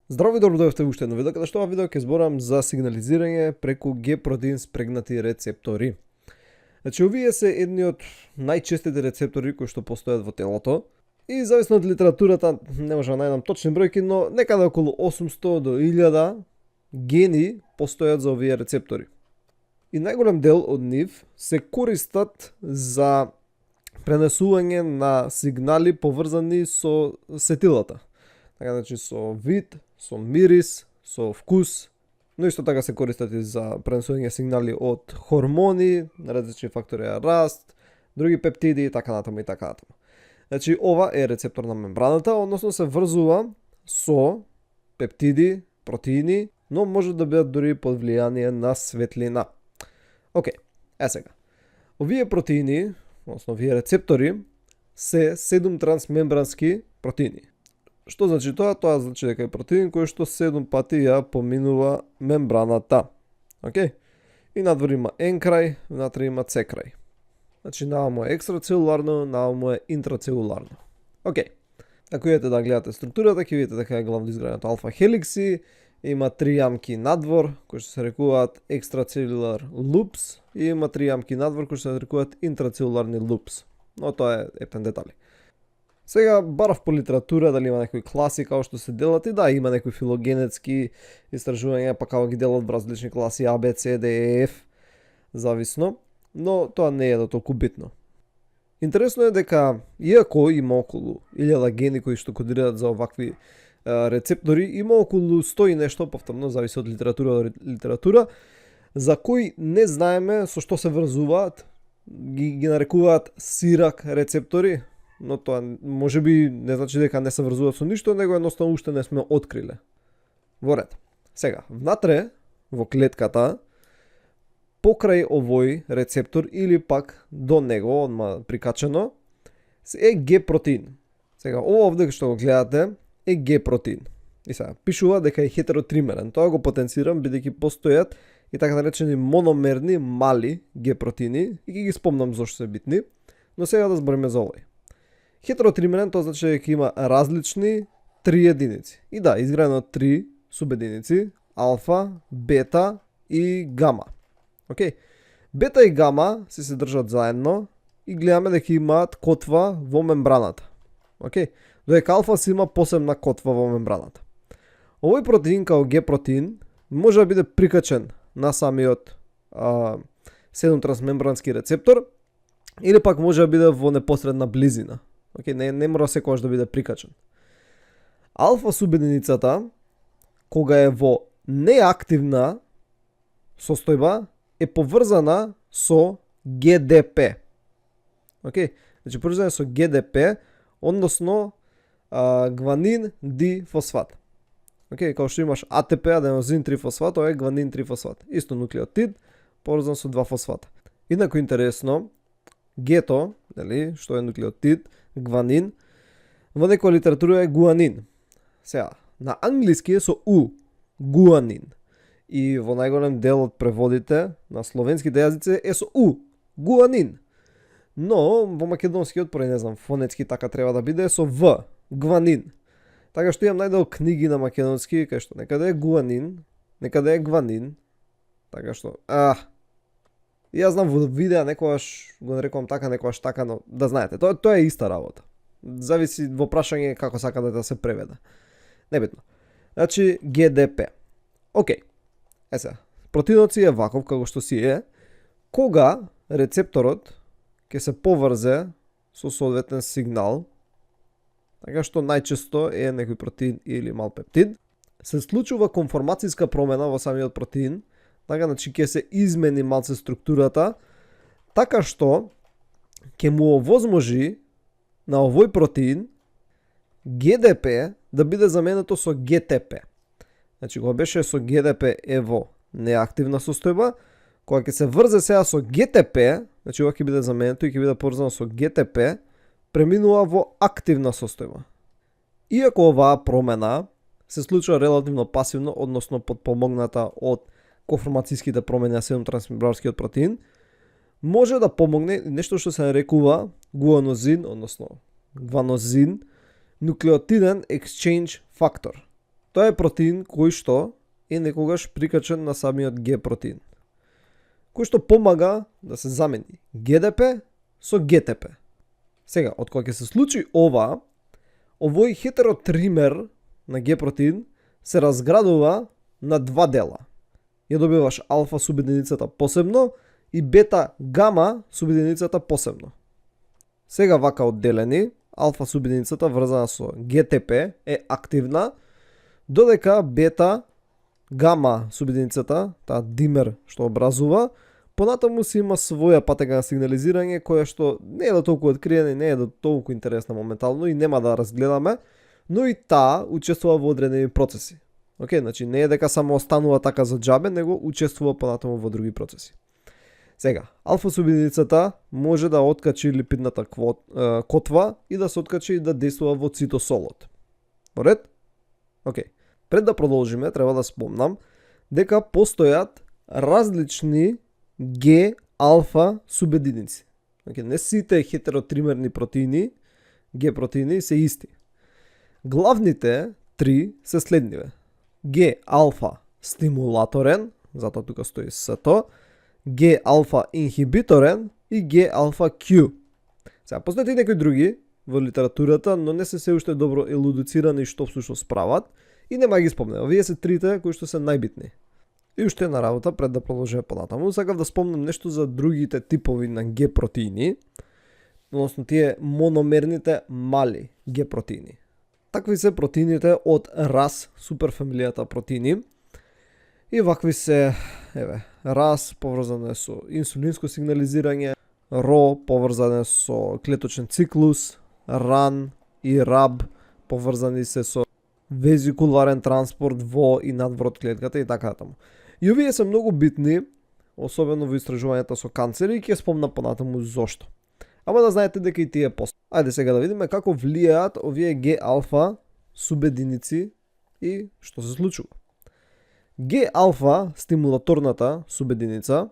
Здраво и добро дојавте во уште едно видео, каде што ова видео ќе зборам за сигнализирање преку G-протеин спрегнати рецептори. Значи, овие се едни од најчестите рецептори кои што постојат во телото и зависно од литературата не можам да најдам точни бројки, но некаде околу 800 до 1000 гени постојат за овие рецептори. И најголем дел од нив се користат за пренесување на сигнали поврзани со сетилата. Така, значи, со вид, со мирис, со вкус, но исто така се користат и за пренесување сигнали од хормони, различни фактори на раст, други пептиди и така натаму и така натаму. Значи, ова е рецептор на мембраната, односно се врзува со пептиди, протеини, но може да бидат дури под влијание на светлина. Океј, сега. Овие протеини, односно овие рецептори, се 7 трансмембрански протеини. Што значи тоа? Тоа значи дека е протеин кој што 7 пати ја поминува мембраната. Океј? И надвор има N крај, внатре има C крај. Значи, наваму е екстрацелуларно, наваму е интрацелуларно. Океј. Ако идете да гледате структурата, ќе видите дека е главно изградено алфа хеликси, има 3 јамки надвор, кои што се рекуваат екстрацелулар лупс, и има 3 јамки надвор, кои што се рекуваат интрацелуларни лупс. Но тоа е ептен детали. Сега барав по литература дали има некои класи како што се делат и да, има некои филогенетски истражувања, па како ги делат во различни класи А, Б, С, Д, Е, Ф, зависно, но тоа не е да толку битно. Интересно е дека, иако има околу 1000 гени кои што кодираат за овакви рецептори, има околу 100 и нешто, повторно зависи од литература до литература, за кои не знаеме со што се врзуваат, ги нарекуваат сирак рецептори, но тоа можеби не значи дека не се врзуваат со ништо, него едноставно уште не сме откриле. Во ред. Сега, внатре, во клетката, покрај овој рецептор или пак до него, одма прикачено, е G-протеин. Сега, ова овде што го гледате е G-протеин. И сега, пишува дека е хетеротримерен. Тоа го потенцирам, бидејќи постојат и така наречени мономерни мали G-протеини, и ги спомнам зошто се битни, но сега да збориме за овој. Хетеротримерен, тоа значи дека има различни 3 единици. И да, изградено од 3 субединици, алфа, бета и гама. Океј. Бета и гама се држат заедно и гледаме дека имаат котва во мембраната. Океј. Додека алфа си има посебна котва во мембраната. Овој протеин као G-протеин може да биде прикачен на самиот 7 трансмембрански рецептор или пак може да биде во непосредна близина. Океј, не мора секогаш да биде прикачен. Алфа субединицата, кога е во неактивна состојба, е поврзана со ГДП. Океј, значи поврзана со ГДП, односно гванин дифосфат. Океј, као што имаш АТП, аденозин трифосфат, ова е гванин трифосфат. Исто нуклеотид, поврзан со 2 фосфата. Инаку интересно, гето, дали, што е нуклеотид, гванин, во некоја литература е гуанин. Сега, на англиски е со У, гуанин. И во најголем дел од преводите на словенските јазици е со У, гуанин. Но во македонскиот, поради не знам, фонетски така треба да биде со В, гванин. Така што имам најдел книги на македонски, кај што некаде е гуанин, некаде е гванин. Така што, и јас знам во видеа некогаш го нарекувам така, некогаш така, но да знаете, тоа е иста работа. Зависи во прашање како сакате да се преведе. Небитно. Значи ГДП. Океј. Сега, протеинот си е ваков како што си е, кога рецепторот ќе се поврзе со соодветен сигнал, така што најчесто е некој протеин или мал пептид, се случува конформацијска промена во самиот протеин, така, значи ќе се измени малце структурата, така што ќе му овозможи на овој протеин ГДП да биде заменето со ГТП. Значи, кога беше со ГДП е во неактивна состојба, кога ќе се врзе сега со ГТП, значи ова ќе биде заменето и ќе биде поврзано со ГТП, преминува во активна состојба. Иако оваа промена се случува релативно пасивно, односно подпомогната од конформацијските промени на 7 трансмембранскиот протеин, може да помогне нешто што се нарекува гуанозин, односно гванозин, нуклеотиден exchange фактор. Тоа е протеин кој што е некогаш прикачен на самиот Г протеин, кој што помага да се замени ГДП со ГТП. Сега, од кога ќе се случи ова, овој хетеротример на Г протеин се разградува на два дела. Ја добиваш алфа субединицата посебно и бета гама субединицата посебно. Сега вака одделени, алфа субединицата врзана со ГТП е активна, додека бета гама субединицата, таа димер што образува, понатаму си има своја патека на сигнализирање која што не е до толку откриена и не е до толку интересна моментално и нема да разгледаме, но и таа учествува во одредени процеси. Океј, значи не е дека само останува така за џабе, него учествува понатаму во други процеси. Сега, алфа субединицата може да откачи липидната котва и да се откачи и да действува во цитосолот. Во ред? Океј. Пред да продолжиме, треба да спомнам дека постојат различни Г алфа субединици. Океј, не сите хетеротримерни протеини, Г протеини се исти. Главните три се следниве. Г алфа стимулаторен, затоа тука стои СТО, Г алфа инхибиторен и Г алфа Q. Сега постојат и некои други во литературата, но не се уште добро елудицирани што всушност прават и нема ги спомнам. Овие се трите кои што се најбитни. И уште една работа пред да продолжиме понатаму, сакав да спомнам нешто за другите типови на Г протеини, односно тие мономерните мали Г протеини. Такви се протеините од RAS суперфамилијата протеини. И вакви се, RAS поврзано е со инсулинско сигнализирање, RO поврзано е со клеточен циклус, RAN и RAB поврзани се со везикуларен транспорт во и надвор од клетката и така натаму. И овие се многу битни, особено во истражувањата со канцери, и ќе спомнам понатаму зошто. Ама да знаете дека и тие постојат. Ајде сега да видиме како влијаат овие Г алфа субединици и што се случува. Г алфа стимулаторната субединица,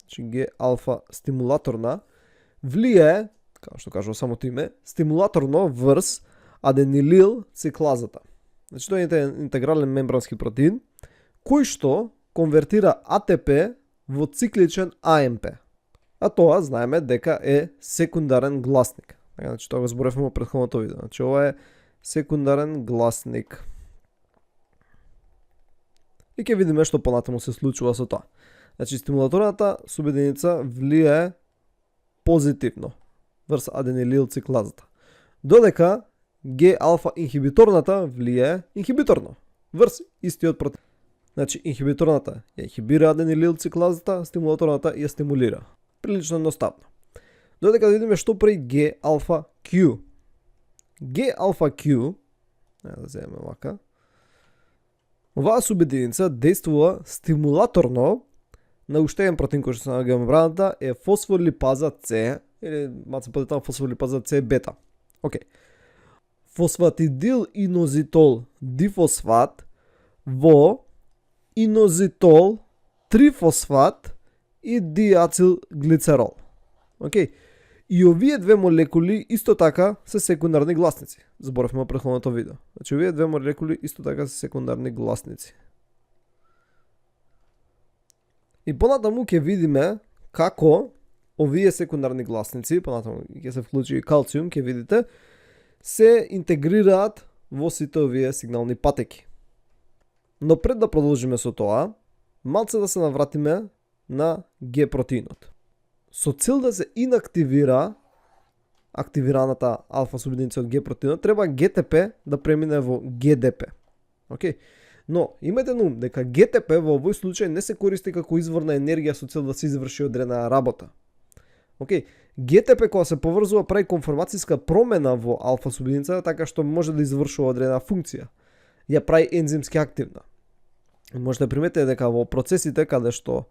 значи Г алфа стимулаторна, влијае, како што кажува самото име, стимулаторно врз аденилил циклазата. Значи тоа е интегрален мембрански протеин кој што конвертира АТП во цикличен АМП. А тоа знаеме дека е секундарен гласник. Значи тоа го зборевме во претходното видео. Значи ова е секундарен гласник. И ќе видиме што понатаму се случува со тоа. Значи стимулаторната субединица влијае позитивно врз аденилил циклазата. Додека Г алфа инхибиторната влијае инхибиторно врз истиот протеин. Значи инхибиторната ја инхибира аденилил циклазата, стимулаторната ја стимулира. Прилично едноставно. Додека да видиме што прави Г алфа Q. Г алфа Q, да земеме вака. Оваа субединица действува стимулаторно на уште еден протеин кој што се наоѓа во мембраната е фосфолипаза С или маца подетам фосфолипаза С бета. Океј. Фосфатидил инозитол дифосфат во инозитол трифосфат и диацил глицерол. Океј. И овие две молекули исто така се секундарни гласници. Зборевме во претходното видео. Значи овие две молекули исто така се секундарни гласници. И понатаму ќе видиме како овие секундарни гласници, понатаму ќе се вклучи и калциум, ќе видите, се интегрираат во сите овие сигнални патеки. Но пред да продолжиме со тоа, малце да се навратиме на Г протеинот. Со цел да се инактивира активираната алфа субединица од Г протеинот, треба ГТП да премине во ГДП. Океј? Но имате на ум дека ГТП во овој случај не се користи како извор на енергија со цел да се изврши одредена работа. Океј? ГТП кога се поврзува прави конформацијска промена во алфа субединица така што може да извршува одредена функција. Ја прави ензимски активна. Можете да приметите дека во процесите каде што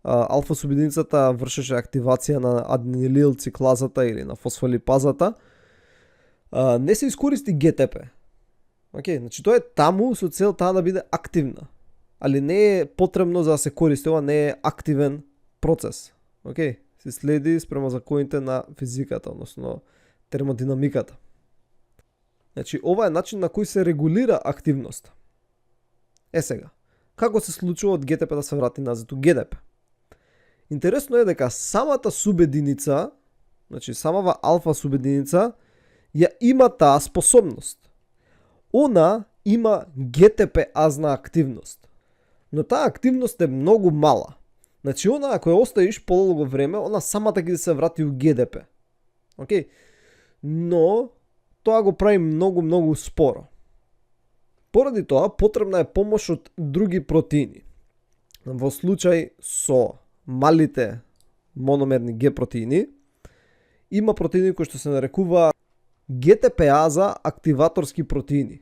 алфа субединицата вршеше активација на аденилил циклазата или на фосфолипазата, не се искористи ГТП. Океј, значи тоа е таму со цел таа да биде активна. Али не е потребно за да се користи, ова не е активен процес. Океј, се следи спрема законите на физиката, односно термодинамиката. Значи ова е начин на кој се регулира активноста. Сега, како се случува од ГТП да се врати назад у ГДП? Интересно е дека самата субединица, значи самава алфа субединица, ја има таа способност. Она има ГТП-азна активност. Но таа активност е многу мала. Значи она ако ја оставиш подолго време, она самата ќе се врати у ГДП. Океј? Но тоа го прави многу споро. Поради тоа потребна е помош од други протеини. Во случај со малите мономерни Г протеини, има протеини кои што се нарекува ГТПаза активаторски протеини.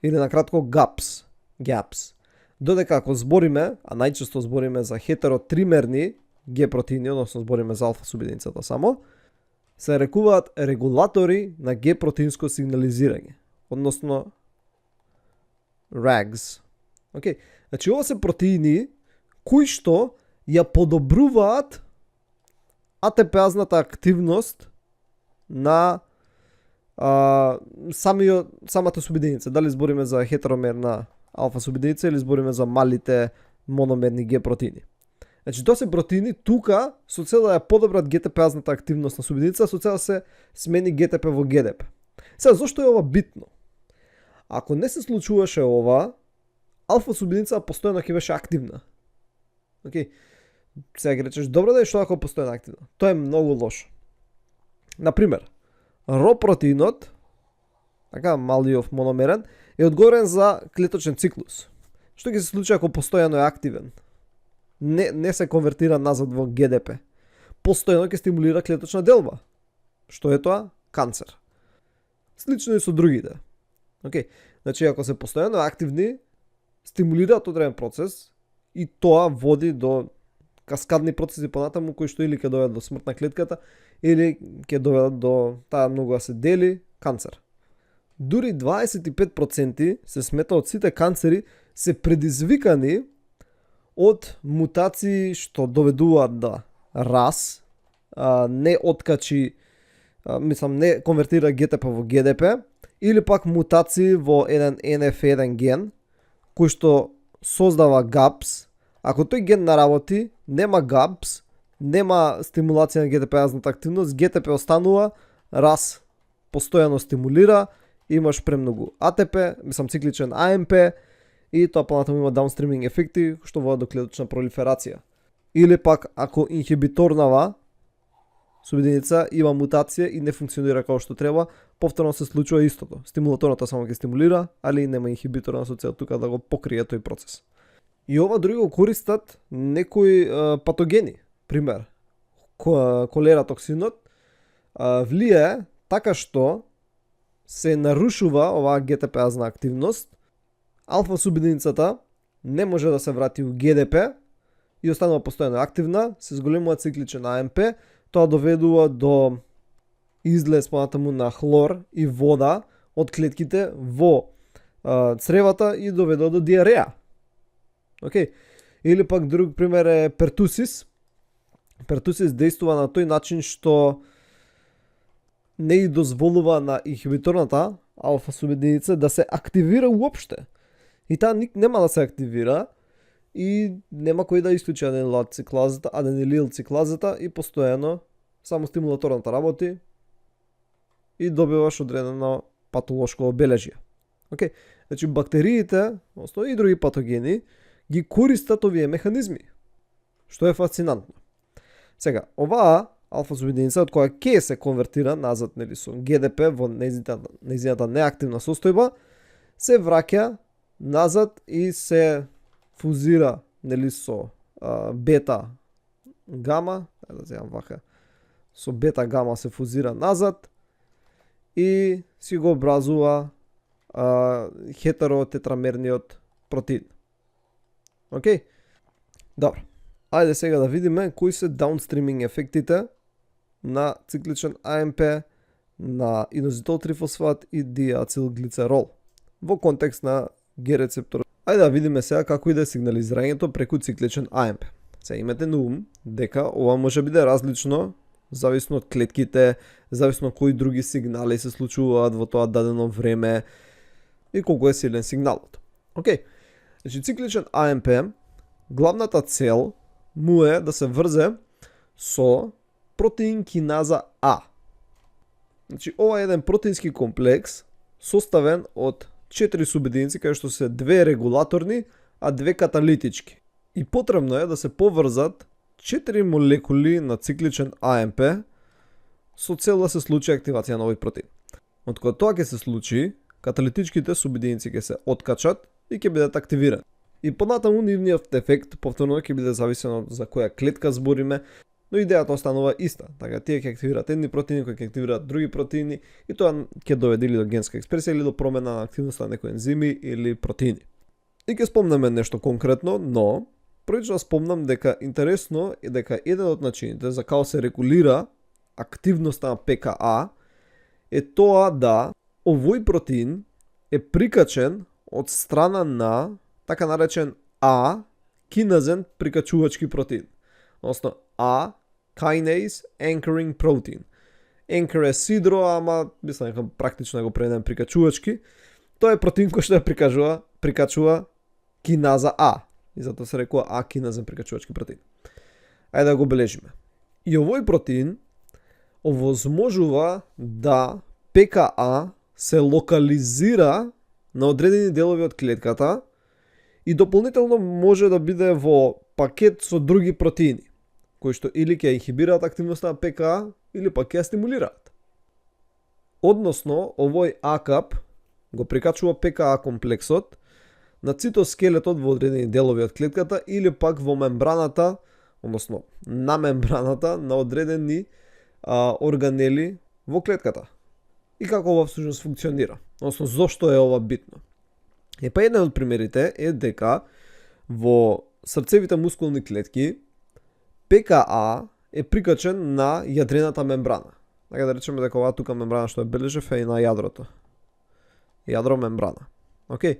Или накратко GAPS. Додека ако збориме, а најчесто збориме за хетеротримерни Г протеини, односно збориме за алфа субединицата само, се нарекуваат регулатори на Г протеинско сигнализирање, односно RAGs. Океј, значи ова се протеини кои што ја подобруваат АТПазната активност на самата субединица. Дали збориме за хетеромерна алфа субединица или збориме за малите мономерни Г протеини. Значи тоа се протеини тука со цел да ја подобрат ГТПазната активност на субединица, со цел да се смени ГТП во ГДП. Сега зошто е ова битно? Ако не се случуваше ова, алфа субединица постојано ќе беше активна. Океј. Сега ќе речеш, добро да е што ако постојано активна. Тоа е многу лошо. Например, ро протеинот, така малиов мономерен, е одговорен за клеточен циклус. Што ќе се случи ако постојано е активен? Не се конвертира назад во ГДП. Постојано ќе стимулира клеточна делба. Што е тоа? Канцер. Слично и со другите. Океј. Значи ако се постојано активни, стимулираат одреден процес и тоа води до каскадни процеси понатаму кои што или ќе доведат до смрт на клетката или ќе доведат до таа многу да се дели канцер. Дури 25% се смета од сите канцери се предизвикани од мутации што доведуваат до РАС, не откачи, не конвертира ГТП во ГДП, или пак мутации во еден NF1 ген, кој што создава GAPS. Ако тој ген наработи, нема GAPS, нема стимулација на ГТП-азната активност, ГТП останува, РАС постојано стимулира, имаш премногу АТП, цикличен АМП и тоа понатаму има даунстриминг ефекти што водат до клеточна пролиферација. Или пак ако инхибиторнава субединица има мутација и не функционира како што треба, повторно се случува истото. Стимулаторната само ќе стимулира, али нема инхибиторна со цел тука да го покрие тој процес. И ова други го користат некои патогени. Пример, колера токсинот влијае така што се нарушува оваа ГТП-азна активност, алфа субединицата не може да се врати у ГДП и останува постојано активна, се зголемува цикличен АМП, тоа доведува до излез понатаму на хлор и вода од клетките во цревата и доведува до диареја. Океј. Или пак друг пример е пертусис. Пертусис действува на тој начин што не и дозволува на инхибиторната алфа субединица да се активира уопште. И таа нема да се активира и нема кој да исклучи аденилил циклазата и постојано само стимулаторната работи и добиваш одредено патолошко обележје. Океј. Значи бактериите, одnosno и други патогени ги користат овие механизми, што е фасцинантно. Сега, оваа алфа субединица од која ќе се конвертира назад со ГДП во нејзината неактивна состојба, се враќа назад и се фузира со бета гама, да земам вака, со бета гама се фузира назад и си го образува хетеротетрамерниот протеин. Океј? Добро. Ајде сега да видиме кои се даунстриминг ефектите на цикличен АМП, на инозитол трифосфат и диацилглицерол во контекст на Г рецептор. Ајде да видиме сега како иде сигнализирањето преку цикличен АМП. Сега имате на ум дека ова може биде различно зависно од клетките, зависно од кои други сигнали се случуваат во тоа дадено време и колку е силен сигналот. Океј. Значи цикличен АМП, главната цел му е да се врзе со протеин киназа А. Значи ова е еден протеински комплекс составен од 4 субединици, кај што се 2 регулаторни, а 2 каталитички. И потребно е да се поврзат 4 молекули на цикличен АМП со цел да се случи активација на овој протеин. Откога тоа ќе се случи, каталитичките субединици ќе се откачат и ќе бидат активирани. И понатаму нивниот ефект повторно ќе биде зависено за која клетка збориме, но идејата останува иста. Така тие ќе активираат едни протеини, кои ќе активираат други протеини и тоа ќе доведе или до генска експресија или до промена на активноста на некои ензими или протеини. И ќе спомнеме нешто конкретно, но првично спомнам дека интересно е дека еден од начините за како се регулира активноста на ПКА е тоа да овој протеин е прикачен од страна на така наречен А киназен прикачувачки протеин. Односно А kinase anchoring protein. Anchor е сидро, ама мислам дека практично да го преведем прикачувачки. Тоа е протеин кој што ја прикачува киназа А. И затоа се рекува А киназен прикачувачки протеин. Ајде да го бележиме. И овој протеин овозможува да ПКА се локализира на одредени делови од клетката и дополнително може да биде во пакет со други протеини, кои што или ќе инхибираат активноста на ПКА, или пак ќе ја стимулираат. Односно, овој АКАП го прикачува ПКА комплексот на цитоскелетот во одредени делови од клетката или пак во мембраната, односно на мембраната на одредени органели во клетката. И како ова всушност функционира, односно зошто е ова битно. Па еден од примерите е дека во срцевите мускулни клетки ПКА е прикачен на јадрената мембрана. Така да речеме дека оваа тука мембрана што е бележев е и на јадрото. Јадро мембрана. Океј.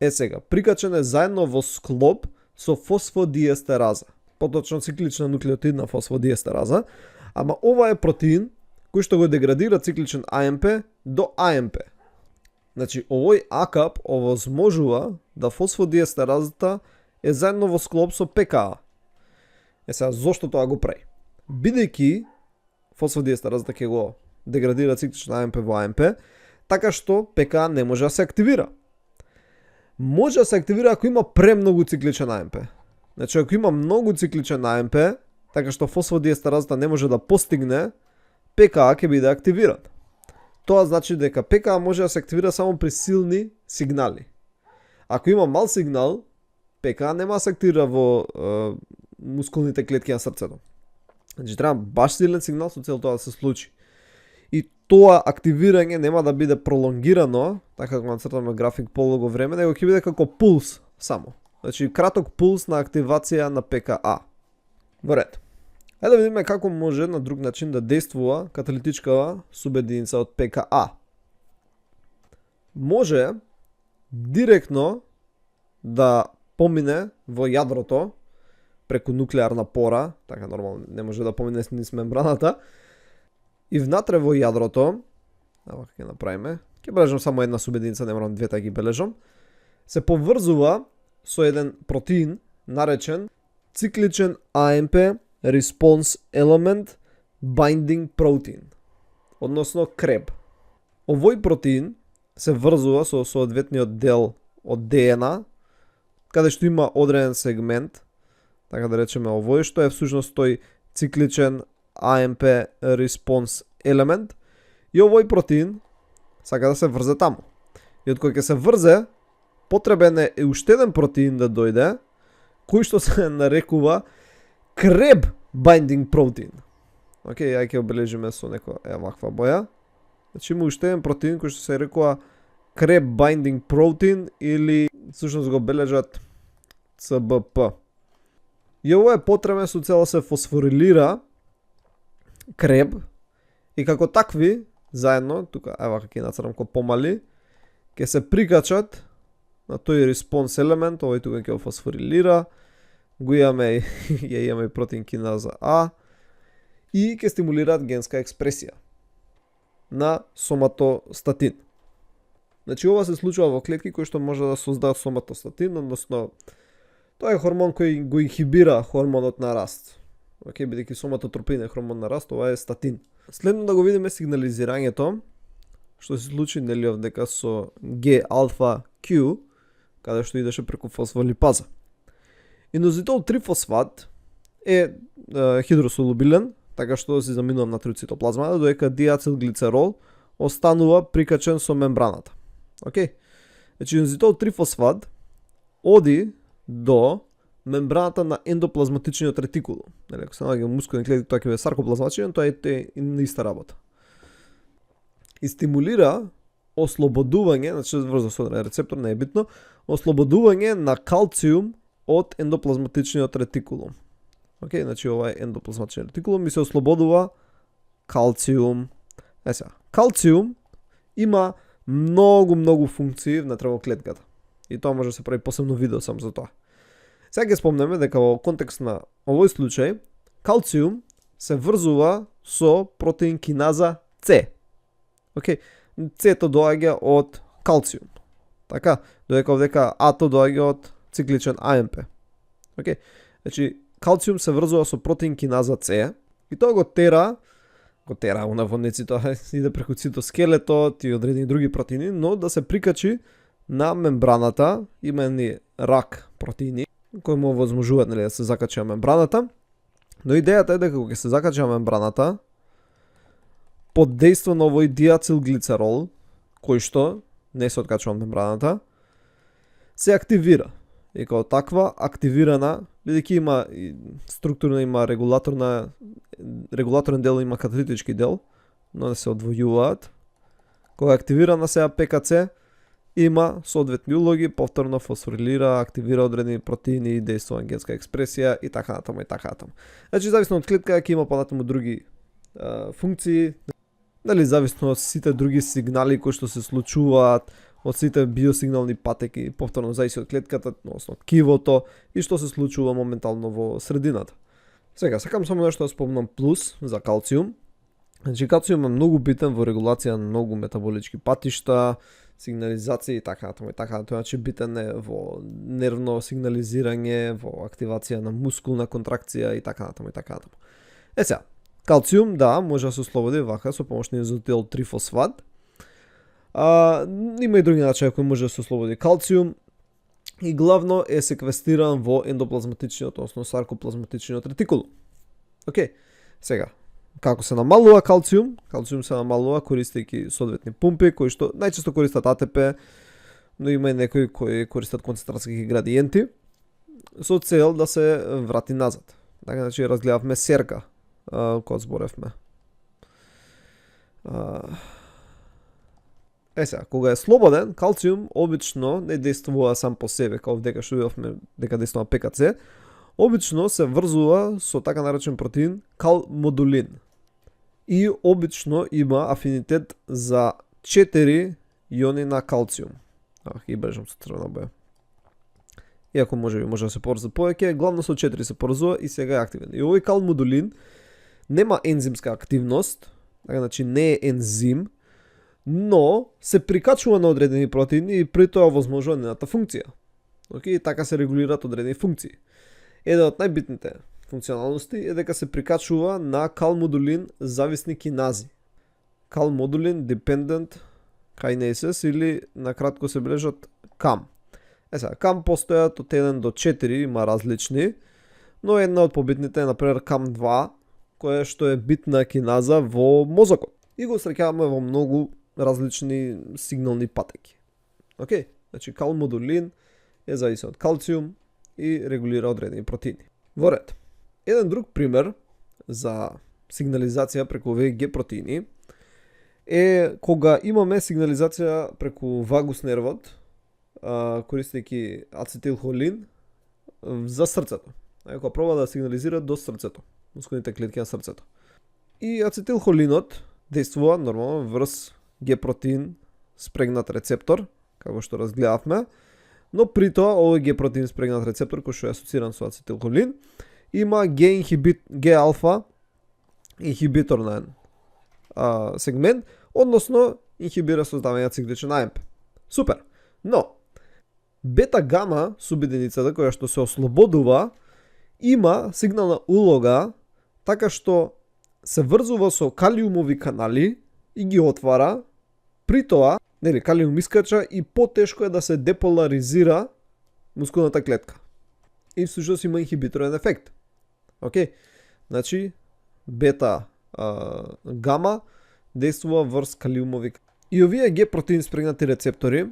Сега, прикачен е заедно во склоп со фосфодиестераза. Поточно циклична нуклеотидна фосфодиестераза, ама ова е протеин кој што го деградира цикличен АМП до АМП. Значи, овој АКАП овозможува да фосфодиестеразата е заедно во склоп со ПКА. Сега, зошто тоа го прави? Бидејќи фосфодиестеразата ќе го деградира цикличен АМП во АМП, така што ПКА не може да се активира. Може да се активира ако има премногу цикличен АМП. Значи, ако има многу цикличен АМП, така што фосфодиестеразата не може да постигне, ПКА ќе биде активиран. Тоа значи дека ПКА може да се активира само при силни сигнали. Ако има мал сигнал, ПКА нема да се активира во мускулните клетки на срцето. Значи треба баш силен сигнал со цел тоа да се случи. И тоа активирање нема да биде пролонгирано, така како нацртаме график полого време, него ќе биде како пулс само. Значи краток пулс на активација на ПКА. Во ред. Ајде да видиме како може на друг начин да действува каталитичкава субединица од ПКА. Може директно да помине во јадрото преку нуклеарна пора, така нормално не може да помине низ мембраната, и внатре во јадрото, ево ќе направиме, ќе бележам само една субединица, не морам двете да ги бележам, се поврзува со еден протеин наречен цикличен AMP Response Element Binding Protein, односно КРЕБ. Овој протеин се врзува со соодветниот дел од ДНА, каде што има одреден сегмент, така да речеме овој што е всушност тој цикличен AMP Response Element, и овој протеин сака да се врзе таму. И од кој ќе се врзе, потребен е уште еден протеин да дојде, кој што се нарекува КРЕБ Binding Protein. Океј, ај ќе обележиме со некоја ваква боја. Значи има уште еден протеин кој што се рекува КРЕБ Binding Protein или всушност го бележат ЦБП. И ово е потребен со цел да се фосфорилира КРЕБ и како такви заедно, тука ева ќе нацртам ко помали, ќе се прикачат на тој response елемент, овој тука ќе го фосфорилира, го имаме и протеин киназа А и ќе стимулираат генска експресија на соматостатин. Значи ова се случува во клетки кои што може да создадат соматостатин, односно тоа е хормон кој го инхибира хормонот на раст. Океј, бидејќи соматотропин е хормон на раст, ова е статин. Следно да го видиме сигнализирањето, што се случи нели овдека со G-alpha-Q, каде што идеше преку фосфолипаза. Инозитол трифосфат е хидросолубилен, така што се заминува на цитоплазмата, додека диацилглицерол останува прикачен со мембраната. Океј? Значи инозитол трифосфат оди до мембраната на ендоплазматичниот ретикулум. Нели, ако се наоѓа мускулни клетки, тоа ќе биде саркоплазматичен, тоа е иста работа. И стимулира ослободување, значи врза со рецептор, не е битно, ослободување на калциум од ендоплазматичниот ретикулум. Океј, значи ова е ендоплазматичен ретикулум и се ослободува калциум. Сега, калциум има многу функции внатре во клетката. И тоа може да се прави посебно видео сам за тоа. Сега ќе спомнеме дека во контекст на овој случај, калциум се врзува со протеин киназа С. Океј, С-то доаѓа од калциум. Така, додека овдека А-то доаѓа од цикличен АМП. Океј, значи калциум се врзува со протеин киназа С и тоа го тера у наводници, тоа иде преку цитоскелетот и одредени други протеини, но да се прикачи на мембраната, има едни рак протеини кои му овозможуваат да се закачи на мембраната. Но идејата е дека кога се закачи на мембраната, под дејство на овој диацилглицерол, кој што не се откачува на мембраната, се активира. И како таква активирана, бидејќи има структурно, има регулаторен дел, има каталитички дел, но не се одвојуваат. Кога активирана сега ПКЦ, има соодветни улоги, повторно фосфорилира, активира одредени протеини, дејствува генска експресија и така натаму и така натаму. Значи зависно од клетка ќе има понатаму други функции, дали зависно од сите други сигнали кои што се случуваат, од сите биосигнални патеки, повторно зависи од клетката, односно од ткивото и што се случува моментално во средината. Сега, сакам само нешто да спомнам плюс за калциум. Значи калциум е многу битен во регулација на многу метаболички патишта, сигнализација и така натаму и така натаму. Значи битен е во нервно сигнализирање, во активација на мускулна контракција и така натаму и така натаму. Сега, калциум, да, може да се ослободи вака со помош на изотил трифосфат. Има и други начини кои може да се ослободи калциум и главно е секвестиран во ендоплазматичниот, односно саркоплазматичниот ретикулум. Океј, сега, како се намалува калциум? Калциум се намалува користејќи соодветни пумпи, кои што најчесто користат АТП, но има и некои кои користат концентрацијски градиенти, со цел да се врати назад. Така, значи, разгледавме серка, кога зборевме. Сега, кога е слободен, калциум обично не действува сам по себе, као дека што видовме дека действува ПКЦ, обично се врзува со така наречен протеин калмодулин. И обично има афинитет за 4 иони на калциум. И брежам со црвена боја. Иако може да се поврза повеќе, главно со 4 се поврзува и сега е активен. И овој калмодулин нема ензимска активност, така значи не е ензим, но се прикачува на одредени протеини и при тоа возможува нената функција. Океј, така се регулираат одредени функции. Една од најбитните функционалности е дека се прикачува на калмодулин зависни кинази. Калмодулин dependent kinases или накратко се бележат CAM. Сега, CAM постојат од 1 до 4, има различни, но една од побитните е например CAM2, која што е битна киназа во мозокот. И го среќаваме во многу различни сигнални патеки. Океј, значи калмодулин е зависи од калциум и регулира одредени протеини. Во ред. Еден друг пример за сигнализација преку овие Г протеини е кога имаме сигнализација преку вагус нервот, користејќи ацетилхолин за срцето. Кога проба да сигнализира до срцето, мускулните клетки на срцето. И ацетилхолинот действува нормално врз Г протеин спрегнат рецептор, како што разгледавме, но при тоа овој Г протеин спрегнат рецептор кој што е асоциран со ацетилхолин има Г алфа инхибиторен сегмент, односно инхибира создавање цикличен АМП. Супер. Но бета-гама субединицата која што се ослободува има сигнална улога така што се врзува со калиумови канали и ги отвара. При тоа, калиум искача и потешко е да се деполаризира мускулната клетка. И всушност има инхибиторен ефект. Океј? Значи, бета-гама действува врз калиумови. И овие Г протеин спрегнати рецептори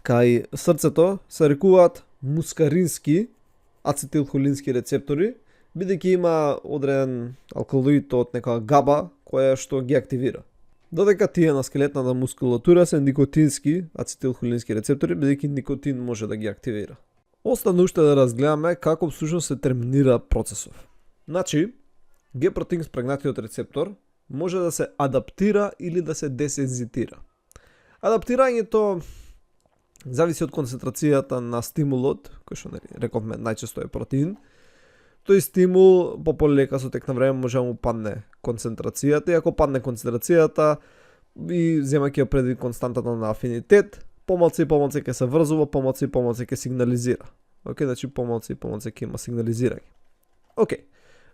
кај срцето се рекуваат мускарински ацетилхолински рецептори, бидејќи има одреден алкалоид од некоја габа која што ги активира. Додека тие на скелетната мускулатура се никотински ацетилхолински рецептори, бидејќи никотин може да ги активира. Остана уште да разгледаме како всушност се терминира процесов. Значи, Г протеин спрегнатиот рецептор може да се адаптира или да се десензитира. Адаптирањето зависи од концентрацијата на стимулот, кој што рековме најчесто е протеин. Тој стимул по полека со тек на време може да му падне концентрацијата, и ако падне концентрацијата и земајќи предвид константата на афинитет, помалку и помалку ќе се врзува, помалку и помалку ќе сигнализира. Океј, значи помалку и помалку ќе има сигнализирање. Океј.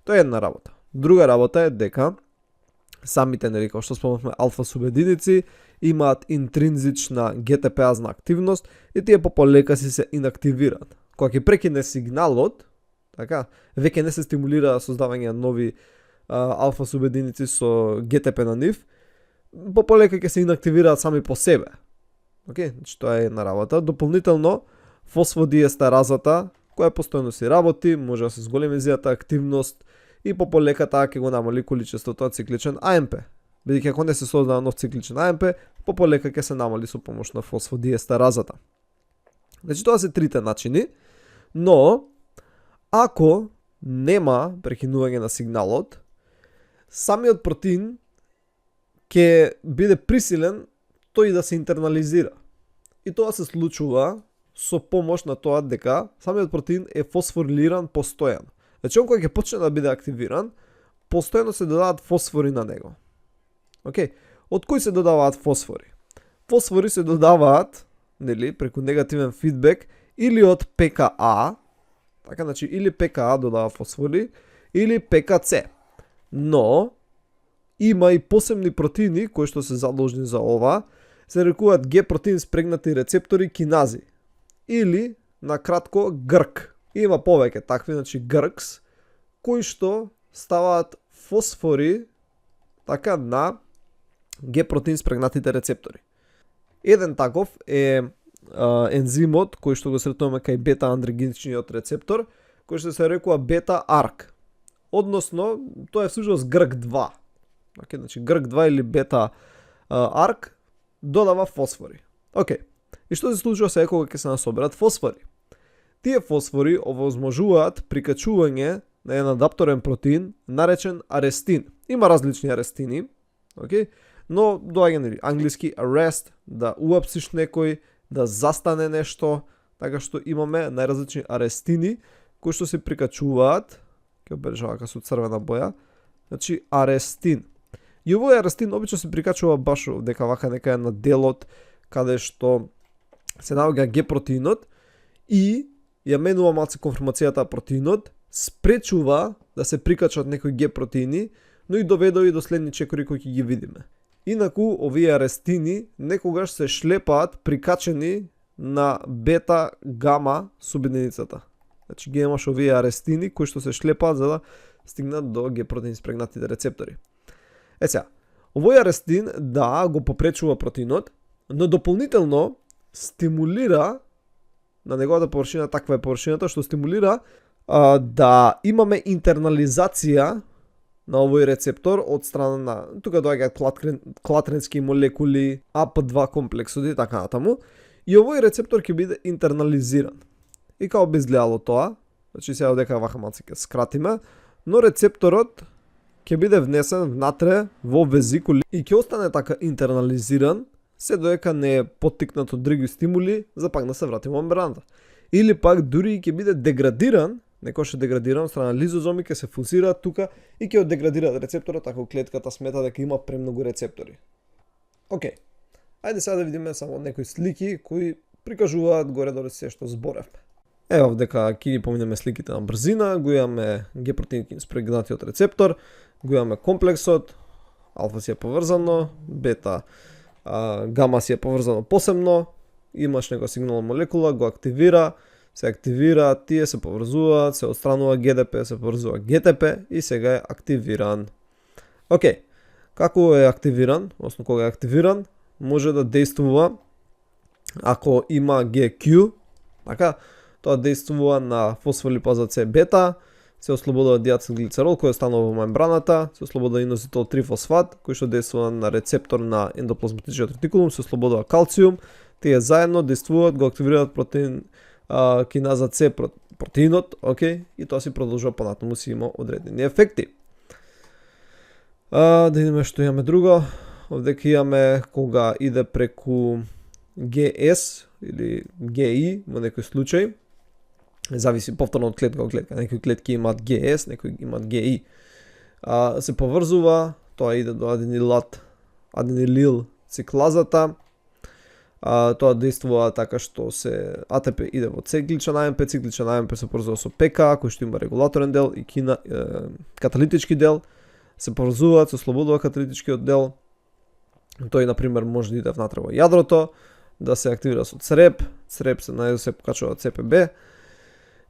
Тоа е една работа. Друга работа е дека самите, како што спомнавме, алфа субединици имаат интринзична ГТПазна активност и тие полека си се инактивираат. Кога ќе прекине сигналот, така, веќе не се стимулира создавање на нови алфа субединици со ГТП на нив, полека ќе се инактивираат сами по себе. Океј, значи тоа е една работа. Дополнително, фосфодиестеразата, која постојано си работи, може да се зголемизијата активност и полека таа ќе го намали количеството од цикличен АМП. Бидејќи ако не се создава нов цикличен АМП, полека ќе се намали со помош на фосфодиестеразата. Значи тоа се трите начини, но ако нема прекинување на сигналот, самиот протеин ќе биде присилен тој да се интернализира. И тоа се случува со помош на тоа дека самиот протеин е фосфорилиран постојано. Значи, он кога ќе почне да биде активиран, постојано се додаваат фосфори на него. Океј, од кои се додаваат фосфори? Фосфори се додаваат, преку негативен фидбек или од ПКА, така, значи, или ПКА додава фосфори, или ПКЦ. Но, има и посебни протеини кои што се задолжни за ова, се рекуваат Г протеин спрегнати рецептори кинази, или, на кратко, ГРК. Има повеќе такви, значи ГРКС, кои што ставаат фосфори, така, на Г протеин спрегнатите рецептори. Еден таков е ензимот кој што го сретуваме кај бета-андрогеничниот рецептор, кој што се рекува бета-арк. Односно, тоа е всушност ГРК2. Океј, значи ГРК2 или бета-арк додава фосфори. Океј. И што се случува сега кога ќе се насоберат фосфори? Тие фосфори овозможуваат прикачување на еден адапторен протеин наречен арестин. Има различни арестини, океј? Но доаѓа англиски arrest, да уапсиш некој, да застане нешто, така што имаме најразлични арестини кои што се прикачуваат, ќе обележава со црвена боја, значи арестин. И овој арестин обично се прикачува баш дека вака некај на делот каде што се наоѓа Г протеинот и ја менува малку конформацијата протеинот, спречува да се прикачат некои Г протеини, но и доведува и до следни чекори кои ќе ги видиме. Инаку, овие арестини некогаш се шлепаат прикачени на бета-гама субединицата. Значи ги имаш овие арестини кои што се шлепаат за да стигнат до Г протеин спрегнатите рецептори. Сега, овој арестин да го попречува протеинот, но дополнително стимулира на неговата површина, таква е површината што стимулира да имаме интернализација на овој рецептор од страна на, тука доаѓаат клатренски молекули, АП2 комплексови и така натаму, и овој рецептор ќе биде интернализиран. И како би изгледало тоа, значи сега дека вака малку ќе скратиме, но рецепторот ќе биде внесен внатре во везикули и ќе остане така интернализиран, се додека не е поттикнат од други стимули, за пак да се врати во мембраната. Или пак дури ќе биде деградиран, некој што деградиран страна лизозоми ќе се фузираат тука и ќе деградираат рецепторот ако клетката смета дека има премногу рецептори. Океј. Ајде сега да видиме само некои слики кои прикажуваат горе-долу се што зборевме. Ево дека ќе ги поминеме сликите на брзина, го имаме Г-протеин спрегнатиот рецептор, го имаме комплексот, алфа си е поврзано, бета, гама си е поврзано посебно, имаш некоја сигнална молекула, го активира, се активира, тие се поврзуваат, се отстранува ГДП, се поврзува ГТП и сега е активиран. Океј, како е активиран, односно кога е активиран, може да действува ако има GQ, така, тоа действува на фосфолипаза С бета, се ослободува диацилглицерол кој останува во мембраната, се ослободува инозитол 3-фосфат кој што действува на рецептор на ендоплазматичниот ретикулум, се ослободува калциум, тие заедно действуваат, го активираат протеин киназа С протеинот, окей, и тоа си продолжува понатаму, си има одредени ефекти. Да видиме што имаме друго. Овде имаме кога иде преку GS или GI во некој случај. Зависи повторно од клетка до клетка. Некои клетки имаат GS, некои имаат GI. Се поврзува, тоа иде до аденилил циклазата. Тоа действува така што се АТП иде во цикличен АМП, цикличен АМП се поврзува со ПК, кој што има регулаторен дел и каталитички дел. Се поврзуваат, се ослободува каталитичкиот дел. Тој, например, може да иде внатре во јадрото, да се активира со ЦРЕП, ЦРЕП се покачува ЦПБ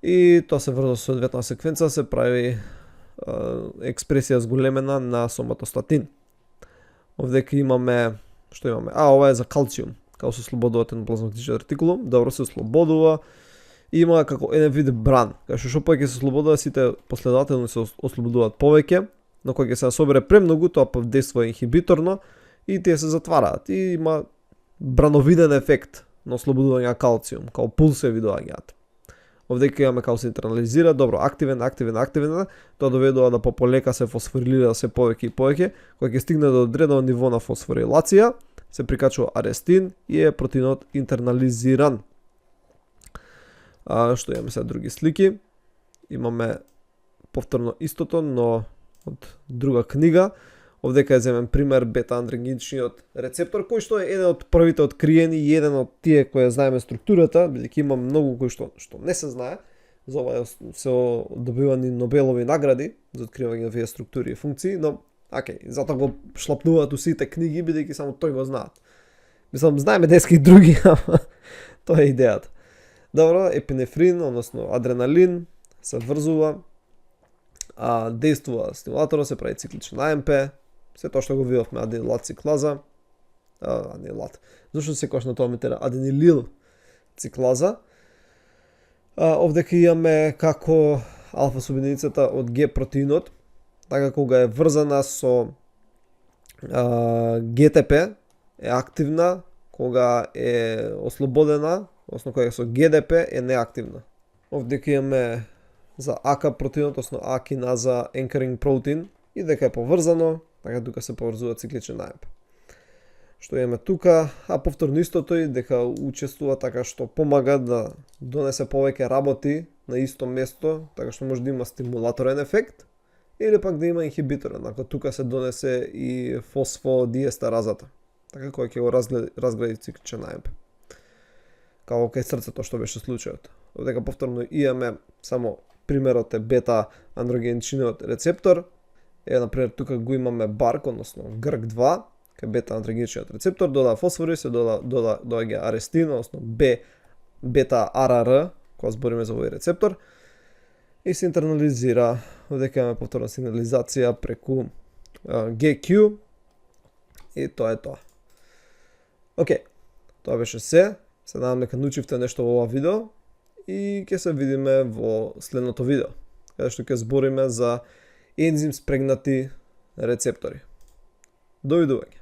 и тоа се врзува со соодветна секвенца, се прави експресија зголемена на соматостатин. Овде имаме, што имаме? Ова е за калциум, како се ослободува ендоплазматичниот ретикулум, добро се ослободува, има како еден вид бран, кај што повеќе се ослободува, сите последователно се ослободуваат повеќе, но кога ќе се собере премногу, тоа подействува инхибиторно и тие се затвараат и има брановиден ефект на ослободување на калциум, као пулсеви доаѓаат. Овде имаме како се интернализира, добро, активен, тоа доведува да пополека се фосфорилира се повеќе и повеќе, кога ќе стигне до одредено ниво на фосфорилација, се прикачува арестин и е протеинот интернализиран. Што имаме сега други слики? Имаме повторно истото, но од друга книга. Овде ја земем пример бета-андрогеничниот рецептор, кој што е еден од првите откриени и еден од тие кои знаеме структурата, бидејќи има многу кои што не се знае. За ова се добивани Нобелови награди за откривање на овие структури и функции, но затоа го шлапнуваат у сите книги, бидејќи само тој го знаат. Мислам, знаеме деска и други, ама тоа е идејата. Добро, епинефрин, односно адреналин, се врзува, действува стимулатора, се прави цикличен АМП, се тоа што го видовме аденилат циклаза, зашто секогаш на тоа метера аденилил циклаза. Овде имаме како алфа субединицата од Г протеинот, така кога е врзана со ГТП е активна, кога е ослободена, односно кога е со ГДП е неактивна. Овде имаме за АК протеинот, односно А киназа anchoring protein, и дека е поврзано, така тука се поврзува цикличен АМП. Што имаме тука, повторно истото и дека учествува така што помага да донесе повеќе работи на исто место, така што може да има стимулаторен ефект, или пак да има инхибиторен, ако тука се донесе и фосфодиестеразата, така кој ќе го разгради цикличен АМП. Како кај срцето што беше случајот. Овдека повторно имаме само примерот е бета-андрогеничниот рецептор. Например, тука го имаме барк, односно GRK2, кај бета-андрогеничниот рецептор, дода фосфори, се доаѓа арестин, односно бета-АРР, кога збориме за овој рецептор, и се интернализира. Овдека имаме повторна сигнализација преку GQ, и тоа е тоа. Океј, тоа беше се. Се надам дека научивте нешто во ова видео и ќе се видиме во следното видео, каде што ќе збориме за ензим спрегнати рецептори. Довидување.